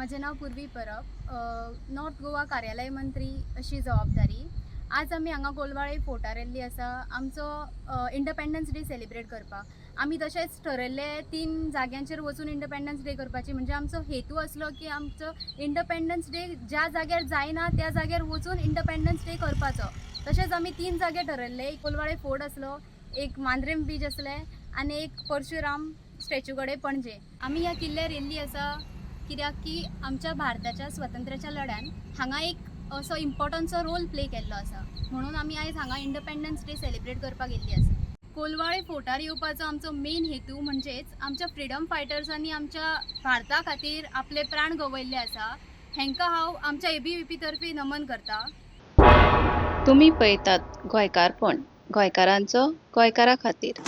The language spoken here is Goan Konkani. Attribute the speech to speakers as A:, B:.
A: म्हजें नांव पुर्वी परब, नॉर्थ गोवा कार्यालय मंत्री अशी जबाबदारी. आज आमी हांगा कोलवाळे फोर्टार येल्ली आसा आमचो इंडिपेंडन्स डे सेलिब्रेट करपाक. आमी तशेंच ठरयल्ले तीन जाग्यांचेर वचून इंडिपेंडन्स डे करपाची, म्हणजे आमचो हेतू आसलो की आमचो इंडिपेंडन्स डे ज्या जाग्यार जायना त्या जाग्यार वचून इंडिपेंडन्स डे करपाचो. तशेंच आमी तीन जागे ठरयल्ले. एक कोलवाळे फोर्ट आसलो, एक मांद्रेम बीच आसलें आनी एक परशुराम स्टॅच्यू कडेन पणजे. आमी ह्या किल्ल्यार येयल्ली आसा कित्याक की आमच्या भारताच्या स्वतंत्राच्या लढ्यान हांगा एक असो इम्पॉर्टंटसो रोल प्ले केल्लो आसा, म्हणून आमी आयज हांगा इंडिपेंडन्स डे सेलिब्रेट करपाक येयल्ली आसा. कोलवाळे फोर्टार येवपाचो आमचो मेन हेतू म्हणजेच आमच्या फ्रिडम फायटर्सांनी आमच्या भारता खातीर आपले प्राण गवयल्ले आसा. हेंकां हांव आमच्या एबीवीपी तर्फे नमन करता.
B: तुमी पळयतात गोंयकारपण, गोंयकारांचो गोंयकारा खातीर.